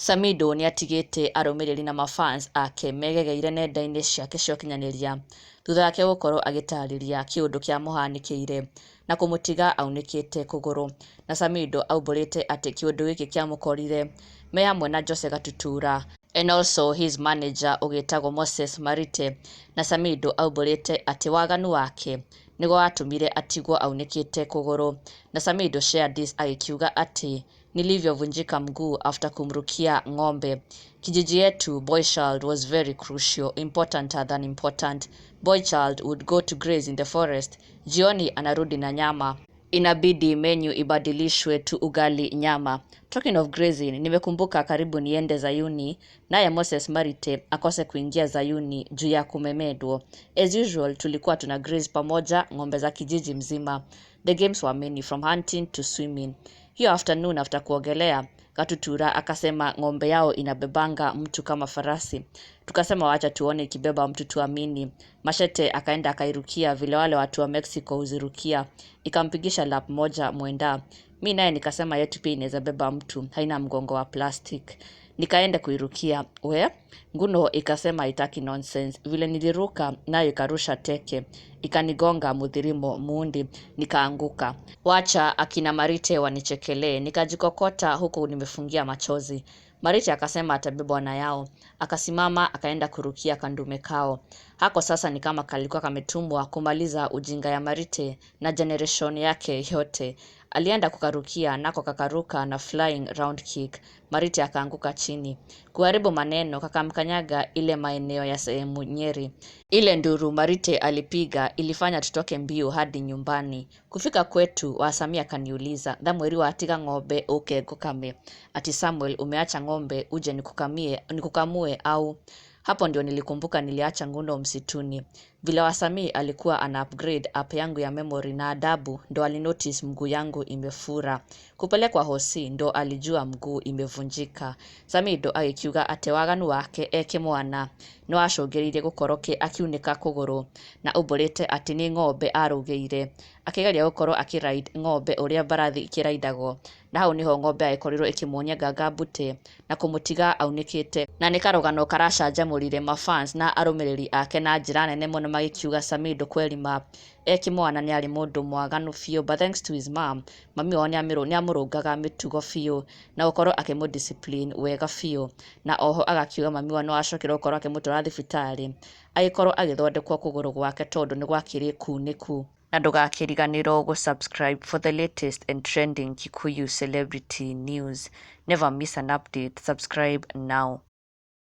Samidoh nĩatigĩte arũmĩrĩri na mafans ake megegeire nenda-inĩ ciake cia ũkinyanĩria thutha wake gũkorwo agĩtarĩria kĩũndũ kĩamũhanĩkĩire na kũmũtiga aunĩkĩte kũgũrũ. Na Samidoh aumbũrĩte atĩ kĩũndũ gĩkĩ kĩamũkorire me hamwe na Jose Gatutura and also his manager ũgĩtagwo Moses Marite. Na Samidoh aumbũrĩte atĩ waganu wake nĩguo watũmire atigwo aunĩkĩte kũgũrũ. Na Samidoh shared this agĩkiuga atĩ "Nilivyovunjika mguu after kumrukia ng'ombe. Kijiji yetu boy child was very crucial, important than important. Boy child would go to graze in the forest, jioni anarudi na nyama. Inabidi menu ibadilishwe tu ugali nyama. Talking of grazing, nimekumbuka karibu niende Zayuni, naye Moses Marite akose kuingia Zayuni juu ya kumemedwo. As usual tulikuwa tuna graze pamoja ng'ombe za kijiji mzima. The games were many, from hunting to swimming. Hiyo afternoon after kuogelea, Gatutura akasema ng'ombe yao inabebanga mtu kama farasi. Tukasema wacha tuone ikibeba mtu tuamini. Mashete akaenda akairukia vile wale watu wa Mexico huzirukia. Ikampigisha lap moja mwenda. Mi naye nikasema yetu pia inaweza beba mtu, haina mgongo wa plastic. Nikaenda kuirukia, we, nguno ikasema haitaki nonsense. Vile niliruka nayo ikarusha teke. Ikanigonga mudhirimo muundi, nikaanguka. Wacha akina Marite wanichekelee, nikajikokota huku nimefungia machozi. Marite akasema atabebwa na yao. Akasimama akaenda kurukia kandume kao. Hako sasa ni kama kalikuwa kametumwa kumaliza ujinga ya Marite na generation yake yote. Alienda kukarukia nako kakaruka na flying round kick. Marite akaanguka chini. Kuharibu maneno kakamkanyaga ile maeneo ya sehemu nyeri. Ile nduru Marite alipiga ilifanya tutoke mbio hadi nyumbani. Kufika kwetu Wasamia akaniuliza, "Thamweri watiga ng'ombe uke ngũkame?" Ati Samuel umeacha ng'ombe uje nikukamie, nikukamue au? Hapo ndio nilikumbuka niliacha ngundo msituni. Vile Wasami alikuwa ana upgrade app yangu ya memory na adabu ndo alinotice mguu yangu imefura. Kupelekwa hosi ndo alijua mguu imevunjika. Samidoh agĩkiuga atĩ waganu wake e kĩmwana nĩwacũngĩrĩirie gũkorwo akiunĩka kũgũrũ na aumbũrĩte atĩ nĩ ng'ombe arũgĩire akĩgeria gũkorwo akĩride ng'ombe ũrĩa mbarathi ikĩraidagwo, na hau nĩho ng'ombe yagĩkorirwo ĩkĩmuonia nganga mbute na kũmũtiga aunĩkĩte. Na nĩ karũgano karacanjamũrire mafans na arũmĩrĩri ake na njĩra nene mũno, magĩkiuga Samidoh kweli ma e kĩmwana nĩ arĩ mũndũ mwaganu biũ, but thanks to his mom, mami wao nĩamũrũngaga mĩtugo biũ na gũkorwo akĩmũ discipline wega biũ. Na oho agakiuga mami wao nĩwacokire gũkorwo akĩmũtwara thibitarĩ agĩkorwo agĩthondekwo kũgũrũ gwake tondũ nĩ gwakĩrĩ kunĩku. Na ndũgakĩriganĩrwo gũ-subscribe for the latest and trending Kikuyu celebrity news. Never miss an update. Subscribe now.